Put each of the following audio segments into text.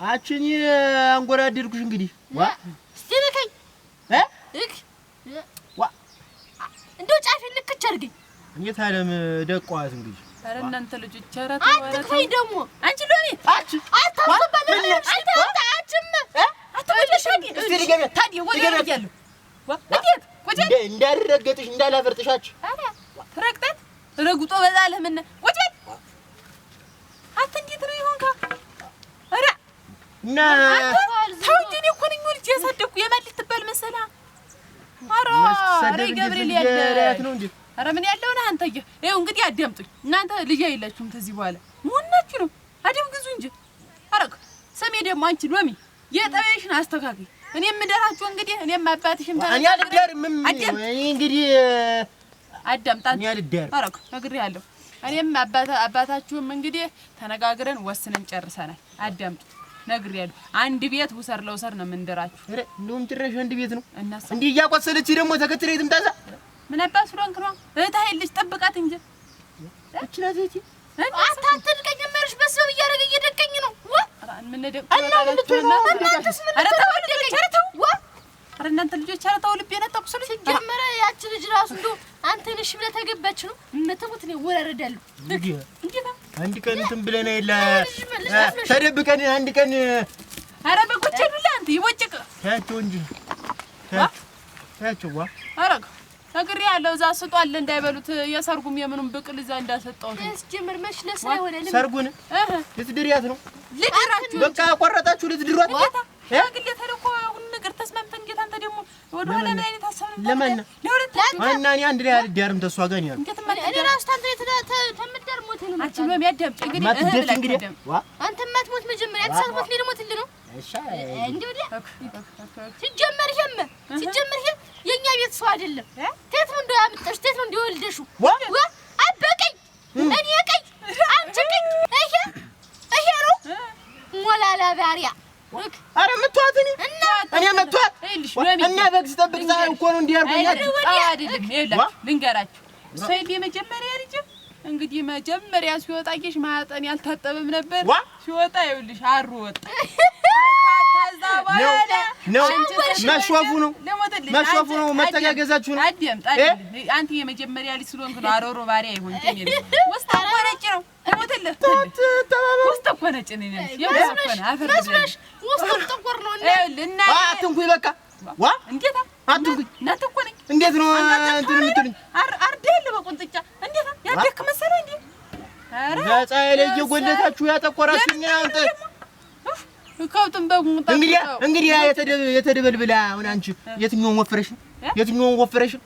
አንቺ እኔ አንጎራደድኩሽ እንግዲህ ዋ እስቲ ንከኝ እ እክ ዋ እንደው ጫፌን ልክች አድርገኝ። እኔ ታለም ደቋት እንግዲህ ኧረ እናንተ ልጆች ኧረ ተው ኧረ ተው። አትክፈኝ ደግሞ አንቺ ሎሚ አንቺ አታስባለ ምን ነው? አንተ አንተ አንቺም እስቲ ድገሚያት ታዲያ ወደ ድገሚያት። ብያለሁ። ዋ እንዴት ቁጭ በል እንዳልረገጥሽ እንዳላፈርጥሽ አንቺ ኧረ ትረግጣት ረግጦ በዛለህ ምን ቁጭ በል አንተ እንዴት ነው የሆንካ? ኧረ እና ተው እንጂ እኔ እኮ ነኝ ወልጄ ያሳደግኩ የማን ልትባል መሰለህ? ኧረ ኧረ መስሰደብ እንዴት ገብርኤል ያለ ልጅ ነው እንዴ? ኧረ ምን ያለው ነህ አንተ? ይኸው እንግዲህ አዳምጡኝ እናንተ ልጅ አይላችሁም ተዚህ በኋላ መሆናችሁ ነው። አደብ ግዙ እንጂ። ኧረ ስሜ ደግሞ አንቺ ሎሚ የጠበይሽን አስተካክይ። እኔ የምደራችሁ እንግዲህ እኔም አባትሽም እኔ አልዳርም። አዳም እኔ እንግዲህ አዳምጣ እኔ አልዳርም። ኧረ ነግሬሃለሁ። እኔም አባታችሁም እንግዲህ ተነጋግረን ወስነን ጨርሰናል። አዳምጡ፣ ነግሬሃለሁ። አንድ ቤት ውሰር ለውሰር ነው የምንደራችሁ። ኧረ እንደውም ጭራሽ አንድ ቤት ነው እናስ እንዲህ እያቆሰለች ደግሞ ተከትለኝ ትምጣ እዛ። ምን አባት ስለሆንክ ነው? እህትህ አይደለች ጠብቃት እንጂ እቺ ናት እህቴ። አንተ አትድቀኝ መርሽ በስበብ እያደረገ እየደቀኝ ነው። ዋ ኧረ ምን ደቅ እና ምን ልትሆን ነው? እናንተስ ምን ኧረ ተው ልትሆን ኧረ ተው ዋ ኧረ እናንተ ልጆች ኧረ ተው ልቤን አታቁስሉኝ። ሲጀመረ ያቺ ልጅ ራሱ እንደው አንተ ነሽ ብለህ ተገባች ነው የምትሞት። እኔ ወራረዳለሁ። እንዴት ነው? አንድ ቀን እንትን ብለን የለ ልጅ መስሎሽ? ተደብቀን አንድ ቀን ኧረ በጎች ሄዱልህ አንተ ይቦጭቅ ታያቸው እንጂ ታያቸው ታያቸው ዋ ኧረ ነግሬሃለሁ። እዛ ስጧል እንዳይበሉት የሰርጉም የምኑም ብቅል እዛ እንዳሰጠሁት ሲጀመር መች ለስራ ይሆናል። ሰርጉን እህ ልትድሪያት ነው ልድራችሁ በቃ ቆረጣችሁ ልትድሯት እንዴታ ሽማግሌ ተልኮ ሁሉ ነገር ተስማምተን እንዴት አንተ ደግሞ ወደ ኋላ ምን አይነት ሀሳብ ነው? ለማን ነው? ለሁለታችሁ እና እኔ አንድ ላይ አልዳርም ተሷ ጋር ነው ያልኩት። እንዴት እኔ ራሱ ታንተ ተምዳር ሞት ነው። አንቺ ሎሚ አዳምጪ እንግዲህ እህ ማትደርስ ብላችሁ እንግዲህ አዳምጪ። ዋ አንተ ማትሞት መጀመሪያ አንተ ሳትሞት እኔ ልሞትልህ ነው። እሺ እንዲሁ ወዲያ ሲጀመር ይሄም ሲጀመር ይሄ የእኛ ቤት ሰው አይደለም። ቴት ነው እንደው ያመጣሽ ቴት ነው እንደው የወለደሽው። ዋ ዋ አበ ቀይ እኔ ቀይ አንቺ ቀይ ይሄ ይሄ ነው ሞላላ ባሪያ ኧረ መቷት እኔ እና እኔ መቷት ይኸውልሽ ሎሚ እና በግ ስጠብቅ ፀሐይ እኮ ነው እንዲህ ያልኩኝ። አይደለም ይኸውላችሁ ልንገራችሁ፣ እሷ የለ የመጀመሪያ ልጅ እንግዲህ መጀመሪያ ሲወጣ ጌሽ ማህፀን ያልታጠበም ነበር። ዋ ሲወጣ ይኸውልሽ አሩ ወጣ። ከዛ በኋላ ነው አንቺ መሾፉ ነው ልሞትልሽ፣ መሾፉ ነው አንቺ መተጋገዛችሁ ነው። አዳምጥ አይደለም አንተ የመጀመሪያ ልጅ ስለሆንክ ነው አሮሮ ባሪያ ይሆን እንጂ ውስጥ እኮ ነጭ ነው። ልሞትልህ ውስጥ እኮ ነጭ ነው የኔ ልጅ የውስጥ እኮ ነው አፈር መስሎሽ ውስጡ ጥቁር ነው እና ይኸውልህ እና አትንኩኝ በቃ ዋ እንዴታ አትንኩኝ። እናንተ እኮ ነኝ እንዴት ነው እንትን የምትሉኝ? አርደህ በቁንጥጫ እንዴት ያደክ መሰለህ እንዴ? ኧረ ፀሐይ ላይ እየጎለታችሁ ያጠቆራችሁኝ አንተ ከብቱን በጉን እንግዲህ እንግዲህ የተደበልብላ አሁን አንቺ የትኛውን ወፍረሽ ነው? የትኛውን ወፍረሽ ነው?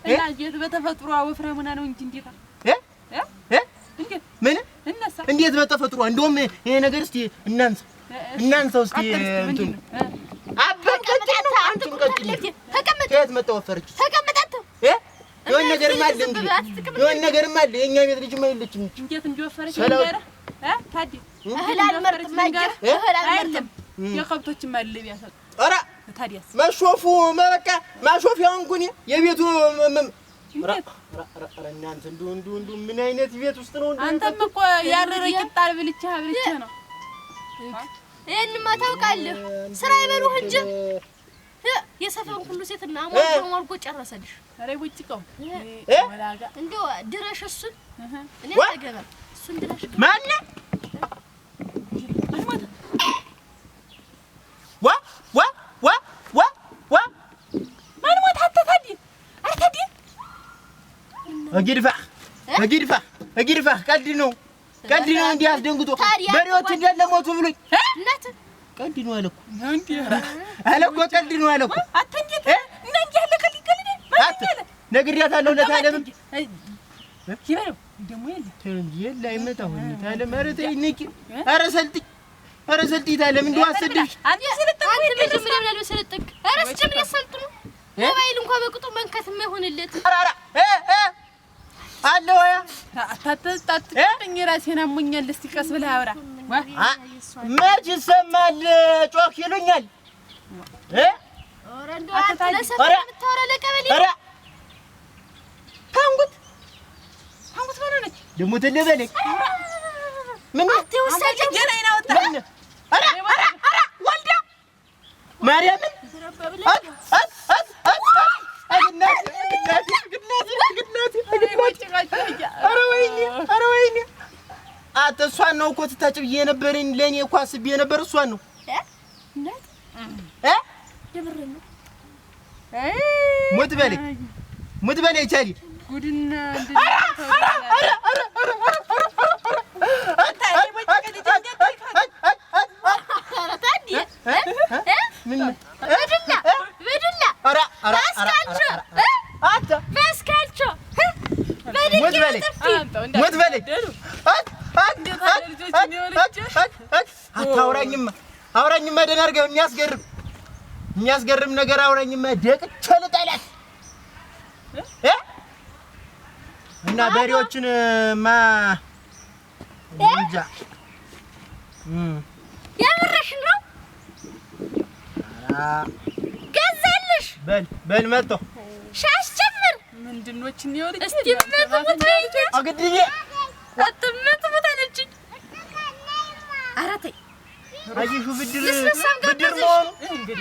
እና የት በተፈጥሮ ወፍረህ ሆና ነው እንጂ እንዴታ እ እ እ እንዴት ምን እነሳ እንዴት በተፈጥሮ እንደውም ይሄ ነገር እስቲ እናንሳ እናንሳው እስቲ እንትኑ አበብ ቀጭን ነው አንቺም ቀጭን ነሽ። ተቀመጥ ከየት መጣ ወፈረች? ተቀመጥ አንተ እ የሆነ ነገርማ አለ እንግዲህ የሆነ ነገርማ አለ። የእኛ ቤት ልጅማ የለችም። እንዴት እንደወፈረች ሰላም። ልንገርህ እ ታዲያ እህል አልመርጥም አየህ እህል አልመርጥም የከብቶችን ማለቢያ ሰጥ ኧረ ታዲያስ መሾፉ በቃ ማሾፊያውን እኮ እኔ የቤቱ ኧረ እንዴት ኧረ ኧረ እናንተ እንደው እንደው እንደው ምን አይነት ቤት ውስጥ ነው እንደው አንተም እኮ ያረረ ቂጣ ብልቼህ አብልቼህ ነው። ይሄንማ ታውቃለህ ስራ ይበሉህ እንጂ የሰፈሩን ሁሉ ሴትና ሞልጎ ሞልጎ ጨረሰልሽ። ኧረ ይቦጭቀው እ? ወላጋ እንደው ድረሽ እሱን እኔ ዋ! አልገባም። እሱን ድረሽ ማነው? ዋ ዋ ዋ ዋ ዋ ማን ሞተ? አንተ ታዲያ ኧረ ታዲያ እግድፋህ እግድፋህ እግድፋህ ቀልድ ነው ቀልድ ነው። እንዲህ አስደንግጦ ታዲያ በሬዎች እንዳለ ሞቱ ብሎኝ እናት ቀልድ ነው አለ እኮ ነው እንዴ? አለ እኮ ቀልድ ነው አለ እኮ። አንተ እንዴት እና እንዲህ ያለ ቀልድ ይቀልዳል? ማን አት ያለ ነግሬያታለሁ ለታለምም ይበለው ደግሞ የለ ተው እንጂ የለ አይመጣ ሁን ታለም። ኧረ ተይ ንቂ። ኧረ ሰልጥኝ ኧረ ሰልጥኝ ታለም እንደው አሰደብሽ። አንተ ስለጠ አንተ መጀመሪያ ምን አልበ ሰለጠንክ? ኧረ ስጀምር ያሰልጥኑ ሞባይል እንኳን በቅጡ መንካት የማይሆንለት ኧረ ኧረ እ እ አለ ወይ አታተጣጥኝ ራሴን አሞኛል። እስቲ ቀስ ብለህ አውራ። ዋ አ መች ይሰማል ጮክ ይሉኛል እ ኧረ እንደው አንተ ለሰፈር ኧረ! የምታወራ ለቀበሌ ኧረ ታንጉት ታንጉት ምን ሆነች? ደግሞ ትልበለኝ ምን አትወሰጅ ገና አይን አወጣ ምን ኧረ ኧረ ማርያምን ኧረ ወይኔ አንተ እሷን ነው እኮ ትታጭብዬ የነበረኝ ለእኔ እኮ አስቤ የነበር እሷን ነው ሙት በለኝ ሙት በለኝ ቻሊ ጉድና ሙት በለኝ አታውራኝማ አውራኝማ ደህና አድርገህ የሚያስገርም የሚያስገርም ነገር አውራኝማ ደቅቼ ልጠላት እና በሬዎችን ማ እንጃ የምርሽን ነው ገዛልሽ? በል በል መጣሁ ሻሽ ጭምር ምንድነችን ይወልጅ እስቲ መጥሙት አግድዬ አትመጥሙት አለችኝ። ኧረ ተይ አየሽው ብድር ብድር መሆኑ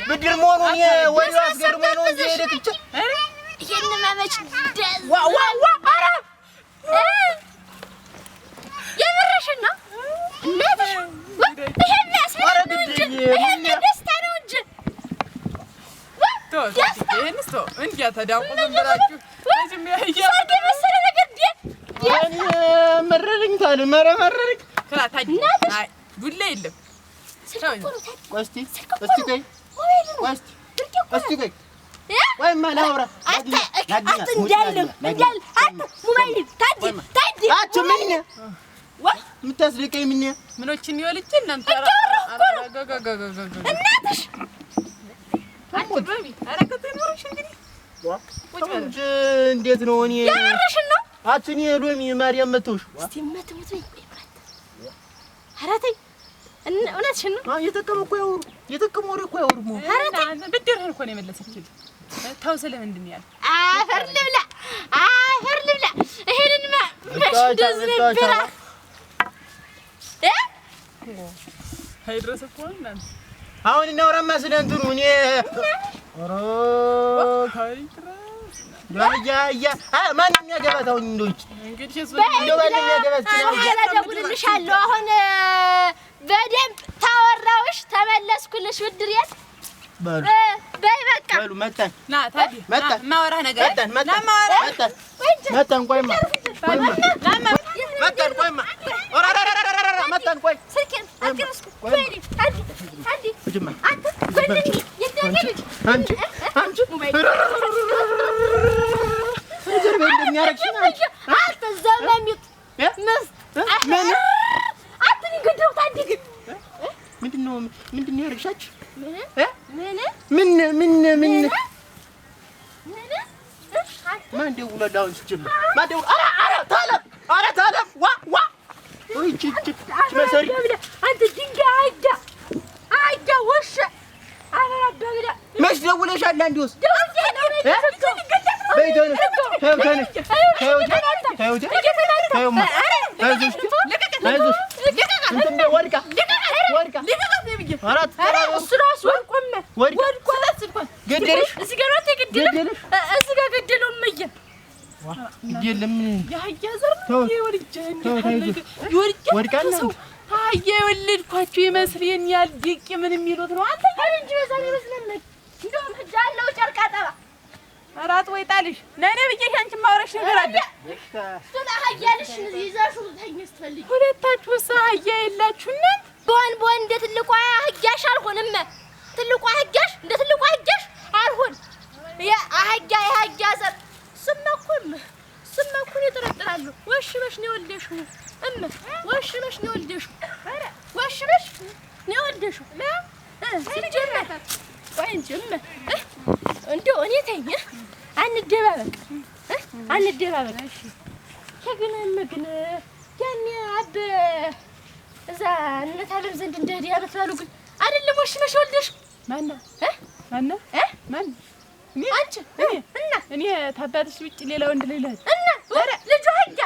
ብድር መሆኑን ወዲያው አስገርሞኝ ነው እንጂ የሄደች ይሄንማ መች ዋ ዋ ዋ ኧረ የምርሽን ነው እናትሽ? ይሄን ያስፈልግ ነው እንጂ ይሄን ደስታ ነው እንጂ ሰርግ የመሰለ ነገር እኔ መረረኝ ታለ መረረኝ። ዱላ የለም። ቆይ እስቲ እስቲ ቆይ ቆይ እስቲ ቆይ ቆይማ ላውራ አንቺ ምን የምታስደቀኝ ምን ምኖችን ይወልጅ እናንተ እናትሽ እንዴት ነው? እኔ የምርሽን ነው? አንቺ እኔ ሎሚ ማርያም መተውሽ እስቲ መትሙት በይ። ኧረ ተይ እውነትሽን ነው። የጠቀመ እኮ ያወሩ የጠቀመ ወሬ እኮ ያወሩ። ኧረ ተይ ብድርህን እኮ ነው የመለሰችልህ። ተው ስለምንድን ነው ያልኩት? አፈር ልብላ አፈር ልብላ። ይሄንንማ መች እንደዚህ ነበረ አይድረስ እኮ እናንተ አሁን እናውራማ ስለ እንትኑ እኔ ኧረ ማነው የሚያገባት አሁን? እንደው እንደው ማነው የሚያገባት? እደውልልሻለሁ አሁን በደንብ ታወራውሽ ተመለስኩልሽ። ብድሬን በይ በቃ በሉ መጣን ና ታዲያ መጣን የማወራህ ነገር መጣን መጣን መጣን ቆይማ መጣን ቆይማ መጣን ቆይ ስልኬን አትቀመስኩ አንቺ አንቺ ጀርቤ እንደሚያደርግሽ ምንድን ነው ምንድን ነው ያደረግሻችሁ? ምን ምን ምን ማን ደውሏል? አሁን ሲጀምር ማን ደውሏል? ኧረ ኧረ ታለም ኧረ ታለም ዋ ዋ እቺ እቺ መሰሪ አንተ ድንጋይ አህያ አህያ ውሻ መች ደውለሻል? አንዴ ውስጥ በይ ተነሽ ተይው ተነሽ ተይው ተይው ተይውማ አይዞሽ አይዞሽ እንትን በይ ወድቃ ወድቃ ኧረ እሱ እራሱ ወድቆም ወድቃ ገደለሽ እዚህ ጋር ነው የገደለው እዚህ ጋር ገደለው እመዬ ግድ የለም የአህያ ዘር ነው የወልጄ ወድቃ አህያ የወለድኳቸው ይመስለኛል። ድቅ ምን የሚሉት ነው አንተ እንጂ በዛ ይመስለኛል። እንደውም ሂጅ አለው ጨርቅ አጠባ ኧረ አጥቦ ይጣልሽ። ነይ ነይ ብዬሽ አንቺን የማወራሽ ነገር አለ። እሱን አህያልሽ ይዘሽው ተኝ ስትፈልጊ። ሁለታችሁስ አህያ የላችሁ እናንተ? በወን በወን እንደ ትልቋ አህያሽ አልሆንም። ትልቋ አህያሽ እንደ ትልቋ አህያሽ አልሆን። የአህያ የአህያ ዘር እሱማ እኮ እሱማ እኮ እኔ እጠረጥራለሁ። ወሽመሽ ነው የወለድሽው እም ወሽመሽ ነው የወለድሽው። ኧረ ወሽመሽ ነው የወለድሽው። ሲጀመር ቆይ እንጂ እም እንደው እኔ ተኝ አንደባበቅ አንደባበቅ። ግን እም ግን ያኔ አብ እዛ እነ ታለም ዘንድ እንደሄደ ያመት ባሉ ግን አይደለም ወሽመሽ የወለድሽው። ማነው ማነው ማነው? አንቺ እና እኔ ታባትሽ ውጭ ሌላ ወንድ ሌላ እና ልጁ አህያ